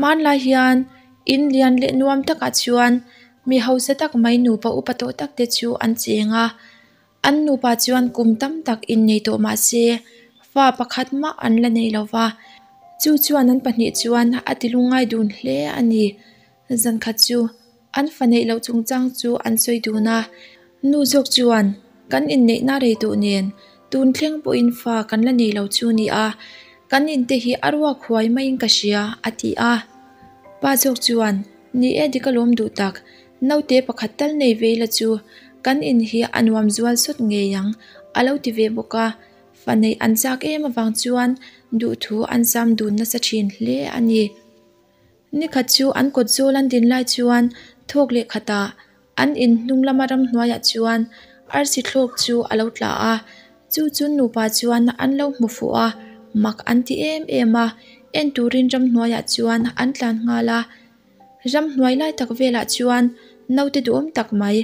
Hmanlai hian in lian leh nuam takah chuan mi hausa tak mai nupa upa tawh tak te chu an cheng a an nupa chuan kum tam tak innei tawh mahse fa pakhat mah an la nei lova chu chuan an pahnih chuan a ti lungngai dun hle a ni zan khat chu an fa neih loh chung chang chu an sawi dun a nu zawk chuan kan inneih na rei tawh nen tun thleng pawhin fa kan la nei lo chu a ni a kan in te hi a ruak huai maiin ka hria a ti a pa zawk chuan ni e dik alawm duh tak naute pakhat tal nei ve ila chu kan in hi a nuam zual sawt ngei ang a lo ti ve bawk a fa neih an chak em avang chuan duhthu an zam dun nasa thin hle a ni. Nikhat chu an kawt zawl an din lai chuan thawk leh khatah an in hnung lama ramhnuaiah chuan arsi thlawk chu a lo tla a, chu chu nupa chuan an lo hmu fuh a, mak an ti em em a, en turin ramhnuaiah chuan an tlan nghal a. Ramhnuai lai tak velah chuan naute duhawm tak mai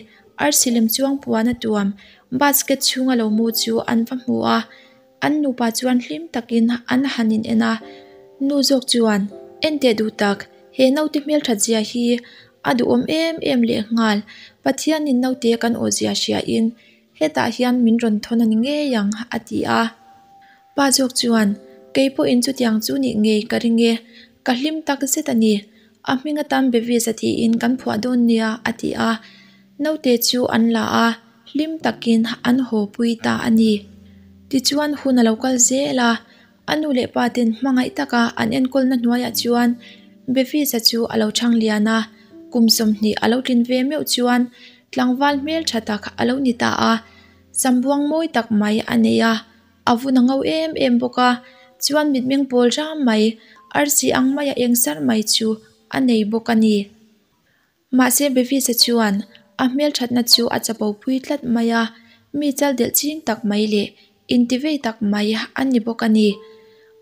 arsi lem chuang puan a tuam basket chhunga lo mu chu an va hmu a. An nupa chuan hlim takin an han in en a, nu zawk chuan en teh duh tak, he naute hmelthat zia hi a duhawm em em leh nghal, Pathianin naute kan awh zia hria in hetah hian min rawn thawn a ni ngei ang a ti a. Pa zawk chuan kei pawhin chutiang chu nih ngei ka ring e, ka hlim tak zet a ni, a hming atan Bevis a tiin kan phuah dawn nia a ti a, naute chu an la a. Hlim takin an haw pui ta a ni. Tichuan hun a lo kal zel a, a nu leh pa ten hmangaih taka an enkawlna hnuaiah chuan Bevisa chu a lo chhang lian a, kum 20 a lo tlin ve meuh chuan tlangval hmel tha tak a lo ni ta a, sambuang mawi tak mai a nei a, a vun a ngo em em bawk a, chuan mitmeng pawl ram mai, arsi ang maia eng sar mai chu a nei bawk a ni. Mahse Bevisa chuan a hmelthatna chu a chapo pui tlat mai a, mi chal delh ching tak mai leh intivei tak mai a ni bawk a ni.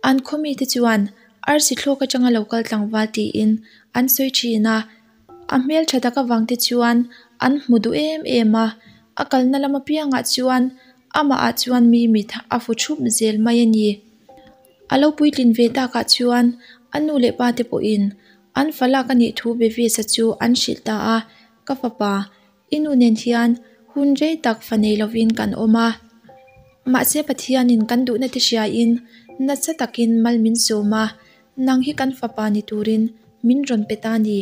An khaw mite chuan arsi thlawk atanga lo kal tlangval tiin an sawi thin a, a hmeltha tak avang te chuan an hmu duh em em a, a kalna lam apiangah chuan amahah chuan mi mit a fu thup zel mai a ni. A lo puitlin ve takah chuan a nu leh pa te pawhin An fa lak a nih thu Bevis-a chu an hrilh ta a, Ka fapa, i nu nen hian hun rei tak fa nei lovin kan awm a. Mahse Pathianin kan duhna te hriain nasa takin mal min sawm a, nang hi kan fapa ni turin min rawn pe ta ni.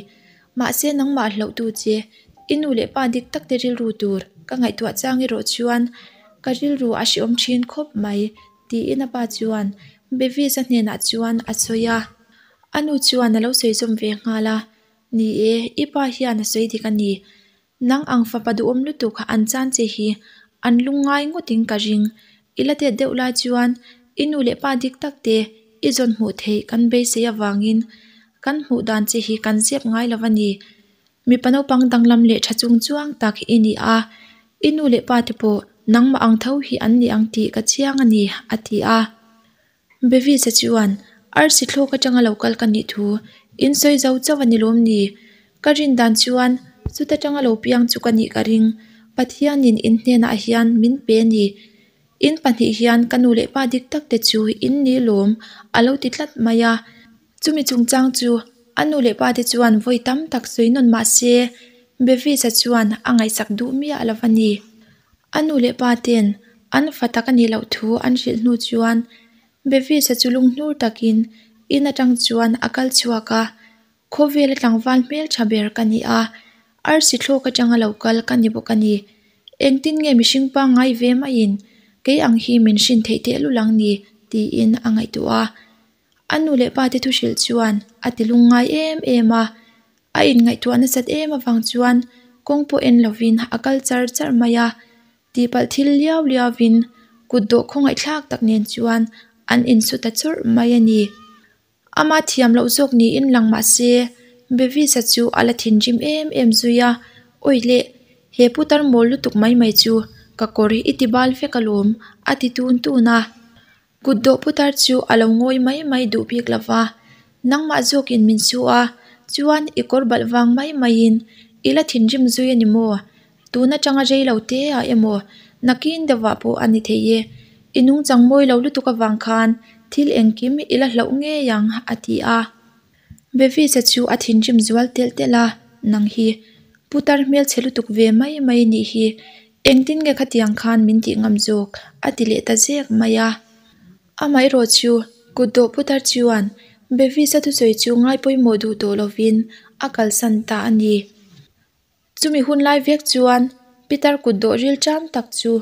Mahse nangmah hlauhtu che, i nu leh pa dik tak te rilru tur ka ngaihtuah chang erawh chuan ka rilru a hreawm thin khawp mai, tiin a pa chuan Bevis-a hnenah chuan a sawi a. A nu chuan a lo sawi zawm ve nghal a, Ni e, i pa hian a sawi dik a ni. Nang ang fapa duhawm lutuk an chan che hi an lungngai ngawtin ka ring. I la tet deuh lai chuan i nu leh pa dik tak te i zawn hmuh theih kan beisei avangin kan hmuh dan che hi kan zep ngai lo a ni. Mipa naupang danglam leh tha chung chuang tak i ni a, i nu leh pa te pawh nangmah ang tho hi an ni ang tih ka chiang a ni, a ti a. Bevisa chuan, Arsi thlawk atanga lo kal ka nih thu in sawi zo chauh a ni lawm ni? Ka rin dan chuan chuta tanga lo piang chu ka nih ka ring. Pathianin in hnenah hian min pe a ni. In pahnih hian ka nu leh pa dik tak te chu in ni lawm a lo ti tlat mai a. Chumi chungchang chu a nu leh pa te chuan vawi tam tak sawi nawn mah se Bevisa chuan a ngaihsak duh miah lo a ni. A nu leh pa ten an fa tak a nih loh thu an hrilh hnu chuan Bevis-a chu lunghnur takin in atang chuan a kal chhuak a, Khawvela tlangval hmeltha ber ka ni a, arsi thlawk atanga lo kal ka ni bawk a ni. Engtin nge mihring pangngai ve maiin kei ang hi min hrin theih tehlul ang ni? tiin a ngaihtuah a. A nu leh pa te thu hrilh chuan a ti lungngai em em a, a inngaihtuah nasat em avang chuan kawng pawh en lovin a kal char char mai a, tihpalh thil liau liauvin kut dawh khawngaihthlak tak nen chuan an insu ta chawrh mai a ni. Ama thiam loh zawk niin lang mah se Bevis-a chu a la thinrim em em zui a, Awi leh, he putar mawl lutuk mai mai chu ka kawr i ti bal vek alawm a ti tun tun a. Kut dawh putar chu a lo ngawi mai mai duh bik lo va, Nangmah zawkin min su a, chuan i kawr balh vang mai maiin i la thinrim zui a ni maw? Tun atanga rei lo te ah emaw nakin deuhah pawh a ni thei e. I nungchang mawi lo lutuk avang khan thil engkim i la hlauh ngei ang, a ti a. Bevis-a chu a thinrim zual telh telh a, Nang hi putar hmelchhe lutuk ve mai mai nih hi, engtin nge khatiang khan min tih ngam zawk? a ti leh ta zek mai a. Amaherawh chu kutdawh putar chuan Bevis-a thusawi chu ngai pawimawh duh tawh lovin a kalsan ta a ni. Chumi hun lai vek chuan Peter kutdawh ril ṭam tak chu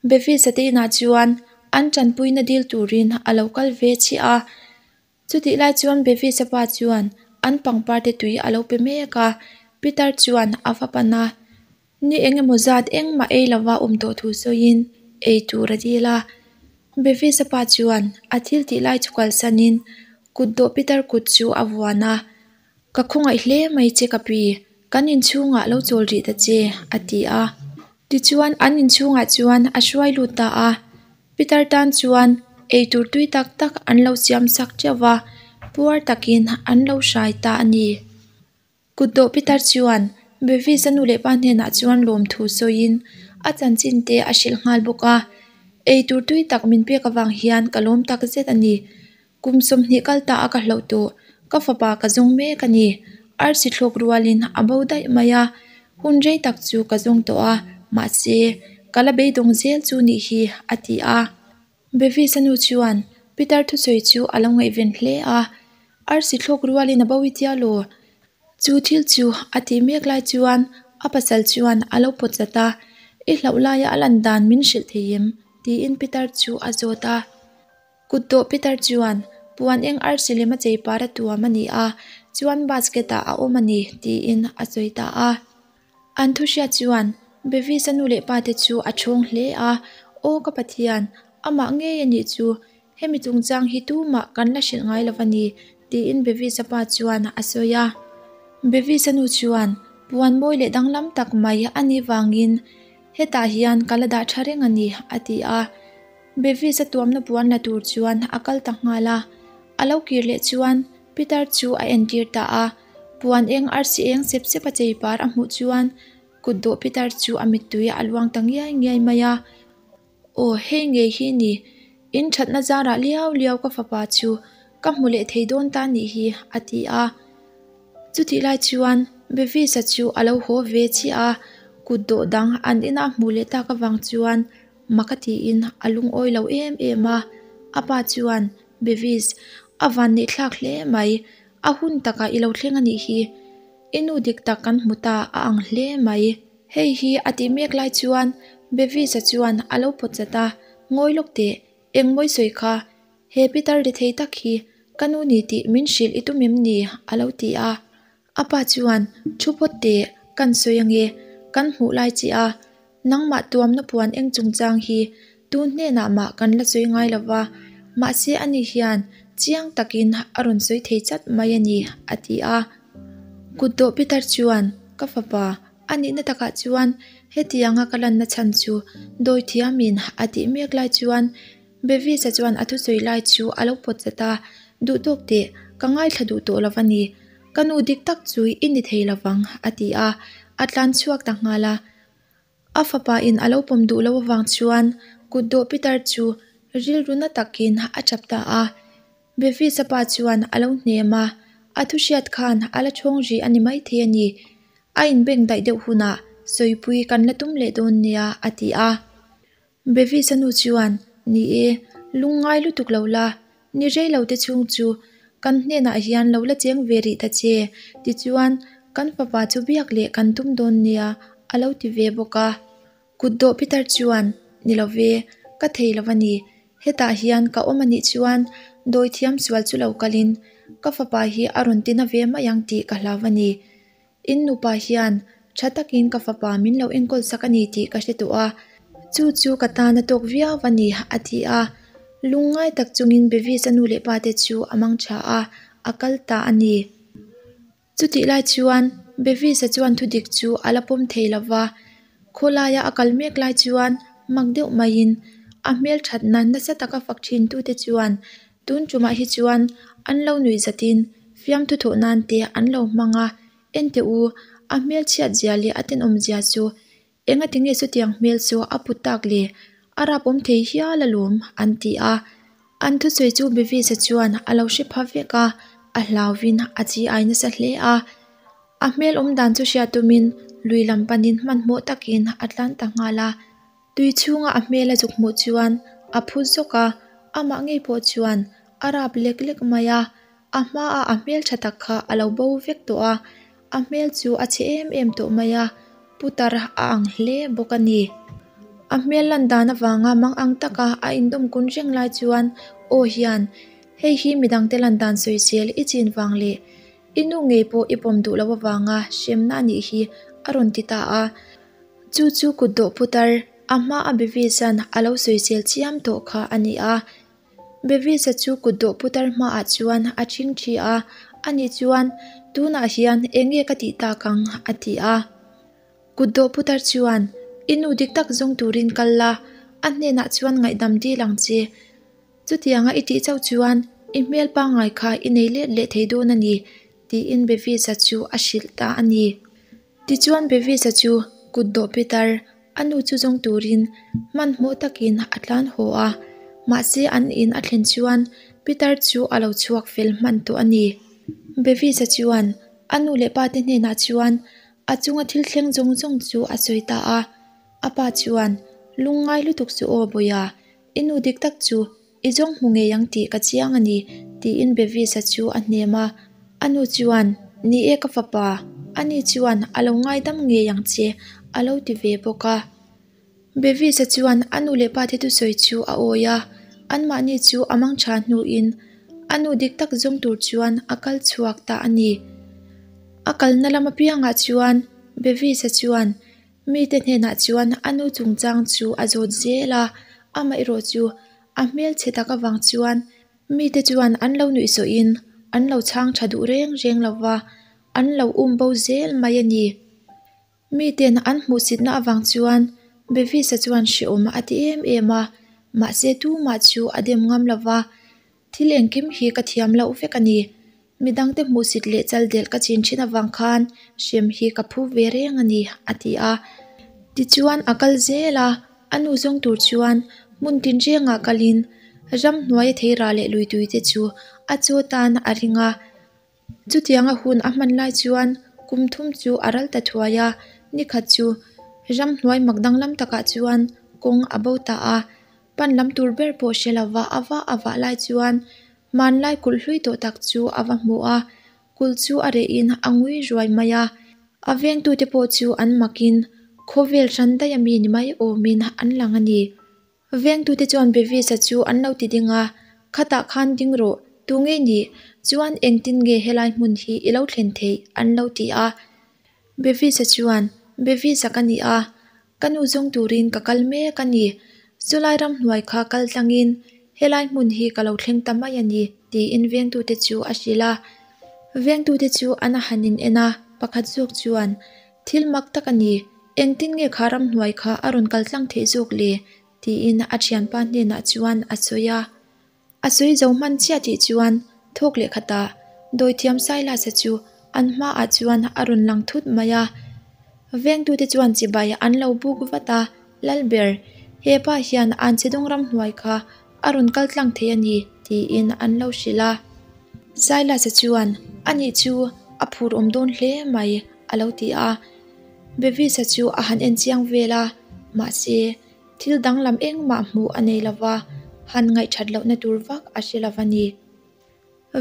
Bevis-a te inah chuan an ṭanpuina dil turin a lo kal ve chiah a. Chutih lai chuan Bevis-a pa chuan an pangpar te tui a lo pe mek a, Peter chuan a va pan a. Ni eng emaw zat engmah ei lova awm tawh thu sawiin ei tur a dil a. Bevis-a pa chuan a thil tih lai chu kalsanin kutdawh Peter kut chu a vuan a. Ka khawngaih hle mai che ka pi, kan inchhungah lo chawl rih ta che, a ti a. Tichuan an inchhungah chuan a hruai lut ta a. Peter tan chuan eitur tui tak tak an lo siam sak teuh va, puar takin an lo hrai ta a ni. Kutdawh Peter chuan Bevis-a nu leh pa hnenah chuan lawmthu sawiin a chanchin te a hrilh nghal bawk a. Eitur tui tak min pek avang hian ka lawm tak zet a ni. Kum 20 kal ta a ka hlauh tawh, ka fapa ka zawng mek a ni. Arsi thlawk rualin a bo daih mai a, hun rei tak chu ka zawng tawh a, mahse, ka la beidawng zel chu nih hi, a ti a. Bevis-a nu chuan Peter thusawi chu a lo ngaihven hle a, Arsi thlawk rualin a bo i tia law? Chu thil chu a tih mek lai chuan a pasal chuan a lo pawt zat a, I hlauh laia a lan dan min hrilh thei em? tiin Peter chu a zawt a. Kutdawh Peter chuan, Puan eng arsi lem a chei par a tuam a ni a, chuan basket ah a awm a ni, tiin a sawi ta a. An thu hriat chuan Bevis-a nu leh pa te chu a thawng hle a, Aw ka Pathian, amah ngei a nih chu, hemi chungchang hi tumah kan la hrilh ngai lo a ni, tiin Bevis-a pa chuan a sawi a. Bevis-a nu chuan, Puan mawi leh danglam tak mai a nih vangin hetah hian ka la dah tha reng a ni, a ti a. Bevis a tuamna puan la tur chuan a kal ta nghal a, a lo kir leh chuan Peter chu a entir ta a, puan eng arsi eng sep sep a chei par a hmuh chuan kutdawh Peter chu a mittui a luang ta ngiai ngiai mai a, Aw hei ngei hi ni, in thatna zarah liau liau ka fapa chu ka hmu leh thei dawn ta nih hi a ti a. Chutih lai chuan Bevis-a chu a lo haw ve chiah a, kutdawh dang an ina a hmuh leh tak avang chuan Mak a tiin a lungawi lo em em a, a pa chuan, Bevis, a van neih thlak hle mai, a hun takah i lo thleng a nih hi. I nu dik tak kan hmu ta a ang hle mai. Hei hi a tih mek lai chuan Bevis-a chuan a lo pawt chat a, Ngawi lawk teh, engmawi sawi kha, he Peter rethei tak hi ka nu ni tih min hrilh i tum em ni? a lo ti a. A pa chuan, Thu phawt teh, kan sawi ange, kan hmuh lai che a, nangmah tuamna puan eng chungchang hi tu hnenah mah kan la sawi ngai lo va, mahse ani hian chiang takin a rawn sawi thei chat mai a ni, a ti a. Kutdawh Peter chuan, Ka fapa, a nihna takah chuan hetianga ka lanna chhan chu dawithiamin a tih mek lai chuan Bevis-a chuan a thusawi lai chu a lo pawt zat a, Duhtawk teh, ka ngaithla duh tawh lo a ni. Ka nu dik tak chu i ni thei lo vang, a ti a, a tlan chhuak ta nghal a. A fapa in a lo pawm duh lo avang chuan kutdawh Peter chu rilru na takin a tap ta a. Bevis-a pa chuan a lo hnem a, a thuhriat khan a la thawng rih a ni maithei a ni. A inbeng daih deuh hunah sawipui kan la tum leh dawn nia, a ti a. Bevis-a nu chuan, Ni e, lungngai lutuk lo la, ni rei lo te chhung chu kan hnenah hian lo la cheng ve rih ta che, tichuan kan fapa chu biak leh kan tum dawn nia, a lo ti ve bawk a. Kutdawh Peter chuan, Ni lo ve, ka thei lo a ni, hetah hian ka awm a nih chuan dawithiam sual chu lo kalin ka fapa hi a rawn tina ve mai ang tih ka hlau a ni. In nupa hian tha takin ka fapa min lo enkawl sak a ni tih ka hre tawh a, chu chu ka tan a tawk viau a ni, a ti a. Lungngai tak chungin Bevis-a nu leh pate chu a mang tha a, a kal ta a ni. Chutih lai chuan Bevis-a chuan thudik chu a la pawm thei lo va, khawlaia a kal mek lai chuan mak deuh maiin a hmelthatna nasa taka fak thintute chuan Tun tumah hi chuan an lo nuih zatin fiamthu thawh nan te an lo hmang a, Enteh u, a hmel chhiat zia leh a tenawm zia chu engati nge chutiang hmel chu a put tak le? A rap awm thei hial alawm, an ti a. An thusawi chu Bevis-a chuan a lo hre pha vek a, A hlauvin a chi ai nasa hle a. A hmel awm dan chu hriat tumin lui lam panin hmanhmawh takin a tlan ta nghal a. Tui chhunga a hmel a zuk hmuh chuan a phu zawk a, amah ngei pawh chuan a rap lek lek mai a. A hmaah a hmel tha tak kha a lo bo vek tawh a, a hmel chu a chhe em em tawh mai a, putar a ang hle bawk a ni. A hmel lan dan avanga mang ang taka a indawm kun reng lai chuan aw hian, Hei hi midangte lan dan sawisel i chin vang leh i nu ngei pawh i pawm duh loh avanga hremna a nih hi a rawn ti ta a. Chu chu kutdawh putar a hmaa Bevis-a'n a lo sawisel chiam tawh kha a ni a. Bevis-a chu kutdawh putar hmaah chuan a ṭhing ṭhi a, ani chuan, Tunah hian eng nge ka tih tak ang? a ti a. Kutdawh putar chuan, I nu dik tak zawng turin kal la, a hnenah chuan ngaihdam dil ang che. Chutianga i tih chauh chuan i hmel pangngai kha i nei let leh thei dawn a ni, tiin Bevis-a chu a hrilh ta a ni. Tichuan Bevis-a chu kutdawh pitar a nu chu zawng turin hmanhmawh takin a tlan haw a, mahse an in a thlen chuan pitar chu a lo chhuak fel hman tawh a ni. Bevis-a chuan a nu leh pa te hnenah chuan a chunga thil thleng zawng zawng chu a sawi ta a, a pa chuan Lungngai lutuk chu aw Bawiha, i nu dik tak chu I zawng hmu ngei ang tih ka chiang a ni, tiin Bevis-a chu a hnem a. A nu chuan, Ni e ka fapa, ani chuan a lo ngaidam ngei ang che, a lo ti ve bawk a. Bevis-a chuan a nu leh pate thusawi chu a awi a, anmahni chu a mang tha hnuin a nu dik tak zawng tur chuan a kal chhuak ta a ni. A kalna lam apiangah chuan Bevis-a chuan Mite hnenah chuan a nu chungchang chu a zawt zel a, amaherawh chu a hmelchhe tak avang chuan mite chuan an lo nuihsawhin an lo chhang tha duh reng reng lo va, an lo um bo zel mai a ni. Miten an hmuhsitna avang chuan Bevis-a chuan hrehawm a ti em em a, mahse tumah chu a dem ngam lo va, Thil engkim hi ka thiam loh vek a ni. Midangte hmuhsit leh chaldelh ka chin thin avang khan hrem hi ka phu ve reng a ni, a ti a. Tichuan a kal zel a, a nu zawng tur chuan hmun tinrengah kalin ramhnuaia theirah leh luituite chu a chaw tan a ring a. Chutianga hun a hman lai chuan kum thum chu a ral ta thuai a, nikhat chu ramhnuai mak danglam takah chuan kawng a bo ta a. Pan lam tur ber pawh hre lova a va a vah lai chuan hmanlai kulh hlui tawh tak chu a va hmu a, kulh chu a rehin a ngui ruai mai a, a vengtute pawh chu an makin khawvel hran daih ami ni mai awmin an lang a ni. Vengtute chuan Bevis-a chu an lo ti ding a, Khatah khan ding rawh, tu nge nih? Chuan engtin nge helai hmun hi i lo thlen theih? an lo ti a. Bevis-a chuan, Bevis-a ka ni a, Ka nu zawng turin ka kal mek a ni. Chulai ramhnuai kha kal tlangin helai hmun hi ka lo thleng ta mai a ni, tiin vengtute chu a hrilh a. Vengtute chu an a han in en a, pakhat zawk chuan, Thil mak tak a ni, engtin nge kha ramhnuai kha a rawn kal tlang theih zawk le? tiin a thianpa hnenah chuan a sawi a. A sawi zo hman chiah tih chuan thawk leh khatah dawithiam Silas-a chu an hmaah chuan a rawn lang thut mai a. Vengtute chuan chibai an lo buk vat a, Lalber, he pa hian Anchhedawng ramhnuai kha a rawn kal tlang thei a ni, tiin an lo hrilh a. Silas-a chuan, Ani chu a phur awm dawn hle mai, a lo ti a. Bevis-a chu a han en chiang vel a, mahse, Thil danglam engmah hmuh a nei lova, han ngaihthat lohna tur vak a hre lova ni.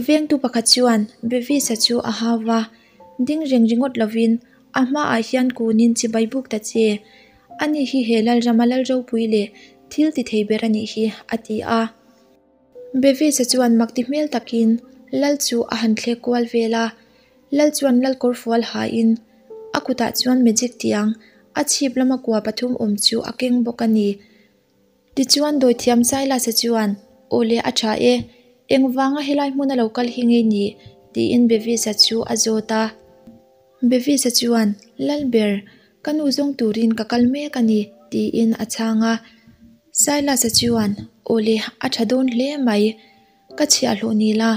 Vengtu pakhat chuan Bevis-a chu a hau va, ding reng ringawt lovin a hmaah hian kunin chibai buk ta che. Ani hi he Lalrama lal ropui leh thil ti thei ber a nih hi, a ti a. Bevis-a chuan mak ti hmel takin Lal chu a han thlek kual vel a, Lal chuan Lal kawr fual hain a kutah chuan magic tiang a chhip lama kua pathum awm chu a keng bawk a ni. Tichuan dawithiam Silas-a chuan, Aw le a tha e, engvanga helai hmuna lo kal hi ngei ni? tiin Bevis-a chu a zawt a. Bevis-a chuan, Lalber, ka nu zawng turin ka kal mek a ni, tiin a chhang a. Silas-a chuan, Aw le, a tha dawn hle mai. Ka chhiahhlawh ni la,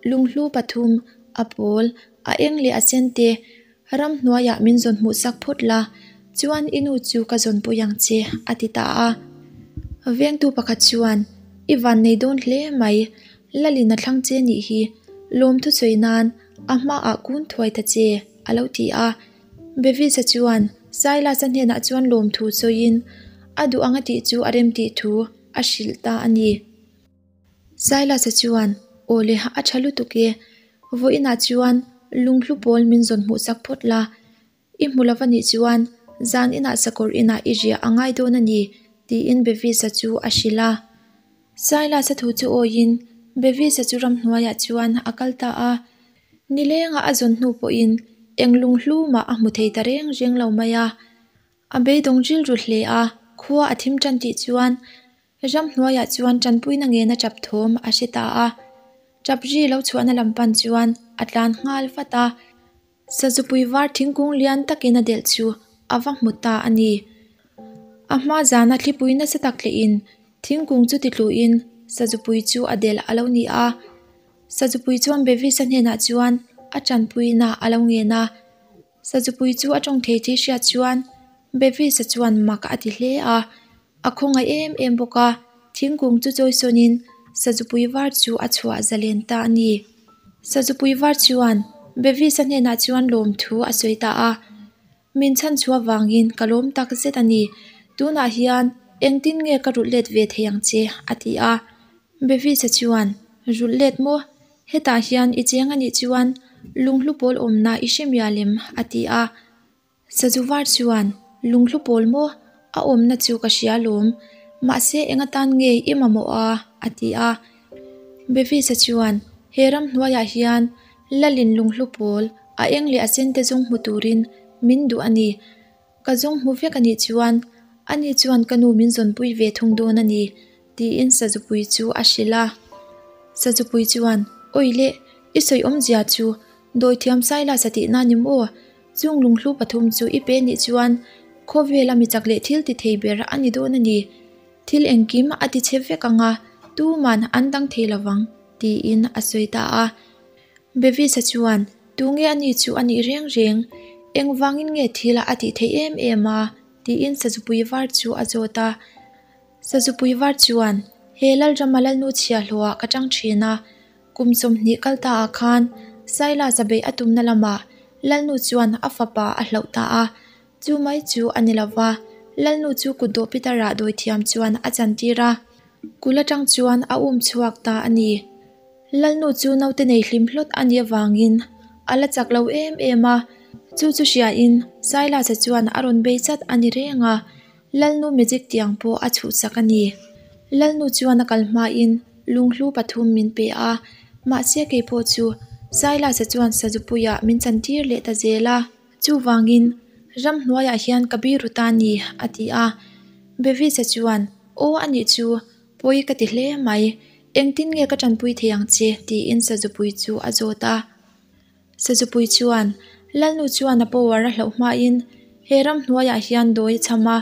lunghlu pathum, a pawl, a eng leh a sen te, ramhnuaiah min zawn hmuh sak phawt la, chuan i nu chu ka zawn pui ang che, a ti ta a. Vengtu pakhat chuan, I van nei dawn hle mai, Lalin a thlang che nih hi. Lawmthu sawi nan a hmaah kun thuai ta che, a lo ti a. Bevis-a chuan Silas-a hnenah chuan lawmthu sawiin a duh anga tih chu a remtih thu a hrilh ta a ni. Silas-a chuan, Aw le, a tha lutuk e. Vawiinah chuan lunghlu pawl min zawn hmuh sak phawt la. I hmu lo va nih chuan zan inah sakawr inah i riah a ngai dawn a ni, tiin Bevis-a chu a hrilh a. Silas-a thu chu awiin Bevis-a chu ramhnuaiah chuan a kal ta a. Nilenga a zawn hnu pawhin eng lunghlu mah a hmu thei ta reng reng lo mai a. A beidawng rilru hle a, khua a thim tan tih chuan Ramhnuaiah chuan tanpuina ngena tap thawm a hre ta a, tap ri lo chhuahna lam pan chuan a tlan nghal vat a, sazupui var thingkung lian takin a delh chu a va hmu ta a ni. A hma zana thlipui nasa tak tlehin thingkung chu titluin sazupui chu a delh a lo ni a, sazupui chuan Bevis-a hnenah chuan a tanpuina a lo ngen a. Sazupui chu a tawng thei tih hriat chuan Bevis-a chuan mak a ti hle a, A khawngaih em em bawk a, thingkung chu chawi sawnin Sazupui var chu a chhuah zalen ta a ni. Sazupui var chuan Bevis-a hnenah chuan lawmthu a sawi ta a, Min chhanchhuah vangin ka lawm tak zet a ni, tunah hian engtin nge ka rulh let ve thei ang che? a ti a. Bevis-a chuan, Rulh let maw? Hetah hian i cheng a nih chuan lunghlu pawl awmna i hre mial em? a ti a. Sazu var chuan, Lunghlu pawl maw? A awmna chu ka hria lawm. Mahse eng atan nge i mamawh a? a ti a. Bevis-a chuan, He ramhnuaiah hian Lalin lunghlu pawl, a eng leh a sen te zawng hmu turin min duh a ni. Ka zawng hmu vek a nih chuan ani chuan ka nu min zawnpui ve thung dawn a ni, tiin Sazupui chu a hrilh a. Sazupui chuan, Awi le, i sawi awmzia chu Dawithiam Silas a tihna ni maw? Chung lunghlu pathum chu i pe nih chuan khawvela mi chak leh thil ti thei ber a ni dawn a ni. Thil engkim a ti chhe vek ang a, tuman an dang thei lo vang, tiin a sawi ta a. Bevis-a chuan, Tunge a ni chu a nih reng reng? Engvangin nge thil a tih theih em em a? tiin Sazupui var chu a zawt a. Sazupui var chuan, He Lalrama Lalnu chhiahhlawhah ka tang thin a, Kum 20 kal ta ah khan Silas a beih a tumna lamah Lalnu chuan a fapa a hlauh ta a, chu mai chu a ni lova, Lalnu chu kutdawh Peter-a dawithiam chuan a chantir a, kul atang chuan a um chhuak ta a ni. Lalnu chu naute nei hlim hlawt a nih avangin a la chak lo em em a, chu chu hriain Silas-a chuan a rawn bei chat a ni reng a, Lalnu magic tiang pawh a chhuhsak a ni. Lalnu chuan a kal hmain lunghlu pathum min pe a, mahse kei pawh chu Silas-a chuan Sazupuiah min chantir leh ta zel a. Chuvangin ramhnuaiah hian ka biru ta ni, a ti a. Bevis-a chuan, Aw a nih chu, pawi ka ti hle mai. Engtin nge ka tanpui thei ang che? tiin Sazupui chu a zawt a. Sazupui chuan, Lalnu chuan a power a hlauh hmain he ramhnuaiah hian dawi a chham a,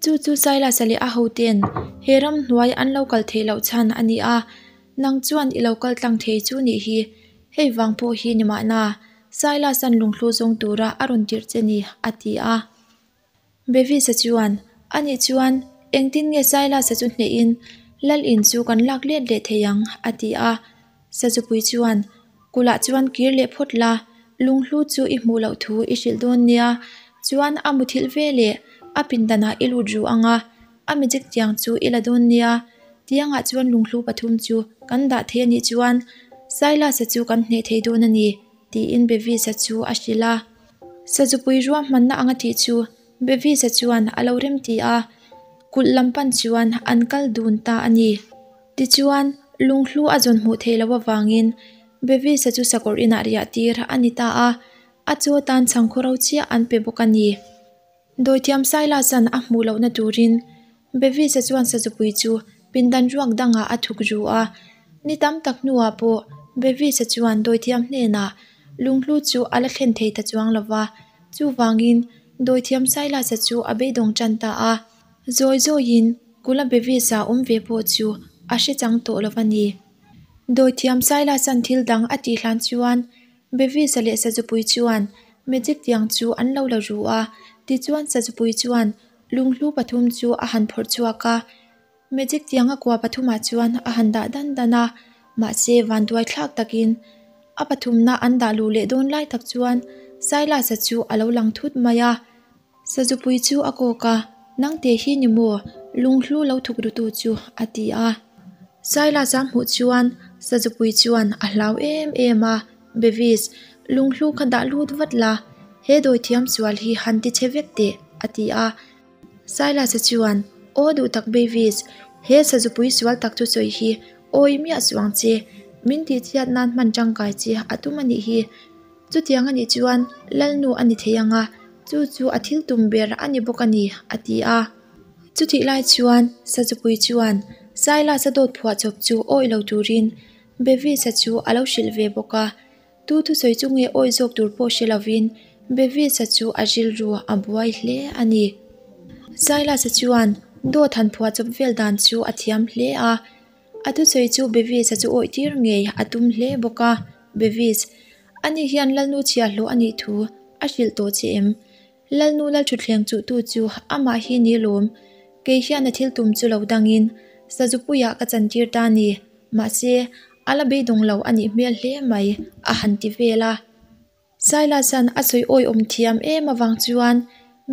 chu chu Silas-a leh a hoten he ramhnuai an lo kal theih loh chhan a ni a, nang chuan i lo kal tlang thei chu nih hi, hei vang pawh hi ni mahna, Silas-a'n lunghlu zawng tura a rawn tirh che ni, a ti a. Bevis-a chuan, Anih chuan, engtin nge Silas-a chu hnehin Lal in chu kan lak let leh thei ang? a ti a. Sazupui chuan, Kulh-ah chuan kir leh phawt la, lunghlu chu i hmuh loh thu i hrilh dawn nia. Chuan a muthilh ve leh a pindanah i lut ru ang a, a magic tiang chu i la dawn nia. Tiangah chuan lunghlu pathum chu kan dah thei a nih chuan Silas-a chu kan hneh thei dawn a ni, tiin Bevis-a chu a hrilh a. Sazupui ruahmanna anga tih chu Bevis-a chuan a lo rem ti a, kulh lam pan chuan an kal dun ta a ni. Tichuan, lunghlu a zawn hmuh theih loh avangin Bevis-a chu sakawr inah riah tir a ni ta a, a chaw tan chhangkhaw ro chiah an pe bawk a ni. Dawithiam Silas-a'n a hmuh lohna turin Bevis-a chuan Sazupui chu pindan ruak dangah a thuk ru a. Ni tam tak hnuah pawh Bevis-a chuan dawithiam hnenah lunghlu chu a la thlen thei ta chuang lo va, chuvangin dawithiam Silas-a chu a beidawng tan ta a. Zawi zawiin Kula Bevis-a awm ve pawh chu a hre chang tawh lo va ni. Dawithiam Silas-a'n thil dang a tih hlan chuan Bevis-a leh Sazupui chuan magic tiang chu an lo la ru a, tichuan Sazupui chuan lunghlu pathum chu a han phawrh chhuak a, magic tiang a kua pathumah chuan a han dah dan dan a, mahse vanduai thlak takin. A pathumna an dah luh leh dawn lai tak chuan Silas-a chu a lo lang thut mai a. Sazupui chu a kawk a, Nangte hi ni maw lunghlu lo thuk rutu chu? a ti a. Silas-a hmuh chuan Sazupui chuan a hlau em em a, Bevis, lunghlu kha dah lut vat la, he dawithiam sual hi han ti che vek teh, a ti a. Silas-a chuan, Aw duh tak Bevis, he sazupui sual tak chu sawi hi awi miah suh ang che, min tihchhiat nan hman tangkai che a tum a nih hi. Chutiang a nih chuan Lalnu a ni thei ang a, chu chu a thil tum ber a ni bawk a ni, a ti a. Chutih lai chuan Sazupui chuan Silas-a dawt phuah chawp chu awi lo turin Bevis-a chu a lo hrilh ve bawk a. Tu thusawi chu nge awi zawk tur pawh hre lovin Bevis-a chu a rilru a buai hle a ni. Silas-a chuan dawt han phuah chawp vel dan chu a thiam hle a. A thusawi chu Bevis-a chu awih tir ngei a tum hle bawk a. Bevis, ani hian Lalnu chhiahhlawh a nih thu a hrilh tawh che em? Lalnu Lalthuthleng chuhtu chu amah hi ni lawm. Kei hian a thil tum chu lo dangin Sazupuiah ka chantir ta ni. Mahse, a la beidawng lo a nih hmel hle mai, a han ti vel a. Silas-a'n a sawi awihawm thiam em avang chuan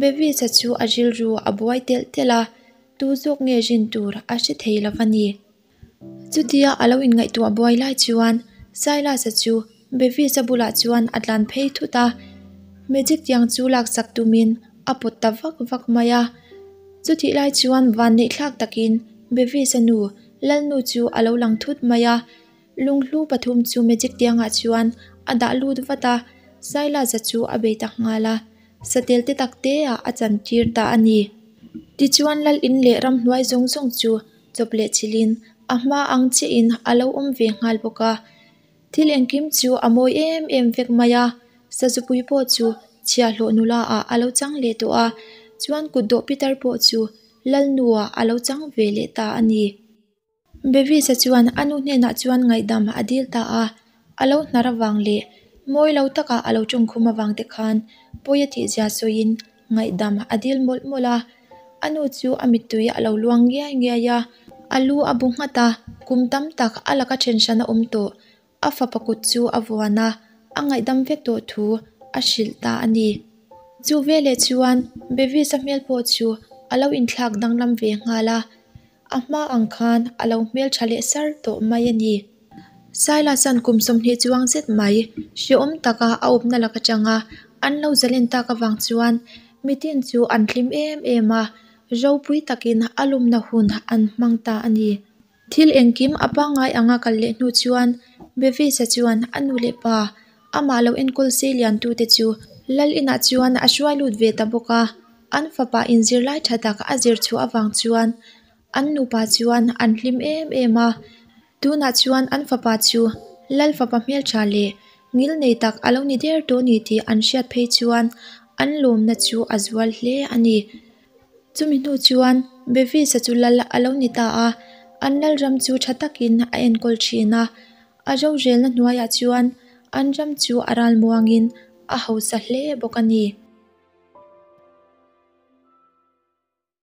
Bevis-a chu a rilru a buai telh telh a, tu zawk nge rin tur a hre thei lo a ni. Chutia a lo inngaihtuah buai lai chuan Silas-a chu Bevis-a bulah chuan a tlan phei thut a, magic tiang chu laksak tumin a pawt ta vak vak mai a. Chutih lai chuan vanneihthlak takin Bevis-a nu Lalnu chu a lo lang thut mai a, Lunghlu pathum chu magic tiangah chuan a dah lut vat a, Silas-a chu a bei tak nghal a, satel te tak te ah a chan tir ta a ni. Tichuan lal in leh ramhnuai zawng zawng chu chawp leh chilhin a hma ang chiahin a lo awm ve nghal bawk a. Thil engkim chu a mawi em em vek mai a, Sazupui pawh chu chhiahhlawh nula ah a lo chang leh tawh a, chuan kutdawh pitar pawh chu Lalnu-ah a lo chang ve leh ta a ni. Bevis-a chuan a nu hnenah chuan ngaihdam a dil ta a, a lo hnar avang leh mawi lo taka a lo tawngkhum avang te khan pawi a tihzia sawiin ngaihdam a dil mawlh mawlh a. A nu chu a mittui a lo luang ngiai ngiai a, a lu a bu nghat a, kum tam tak a laka then hran a awm tawh. A fapa kut chu a vuan a, a ngaihdam vek tawh thu a hrilh ta a ni. Chu veleh chuan Bevis-a hmel pawh chu a lo inthlak danglam ve nghal a. A hma ang khan a lo hmeltha leh sar tawh mai a ni. Silas-a'n kum 20 chuang zet mai hrehawm taka a awpna lak atanga an lo zalen tak avang chuan mitin chu an hlim em em a, ropui takin a lumna hun an hmang ta a ni. Thil engkim a pangngai anga kal leh hnu chuan Bevis-a chuan a nu leh pa amah lo enkawl sei liantute chu Lal inah chuan a hruai lut ve ta bawk a. An fapa inzirlai tha tak a zir chhuah avang chuan an nupa chuan an hlim em em a. Tunah chuan an fapa chu Lal fapa hmeltha leh ngil nei tak a lo ni der tawh ni tih an hriat phei chuan an lawmna chu a zual hle a ni. Chumi hnu chuan Bevis-a chu lal a lo ni ta a, an lalram chu tha takin a enkawl thin a. A rorelna hnuaiah chuan an ram chu a ralmuangin a hausa hle bawk a ni.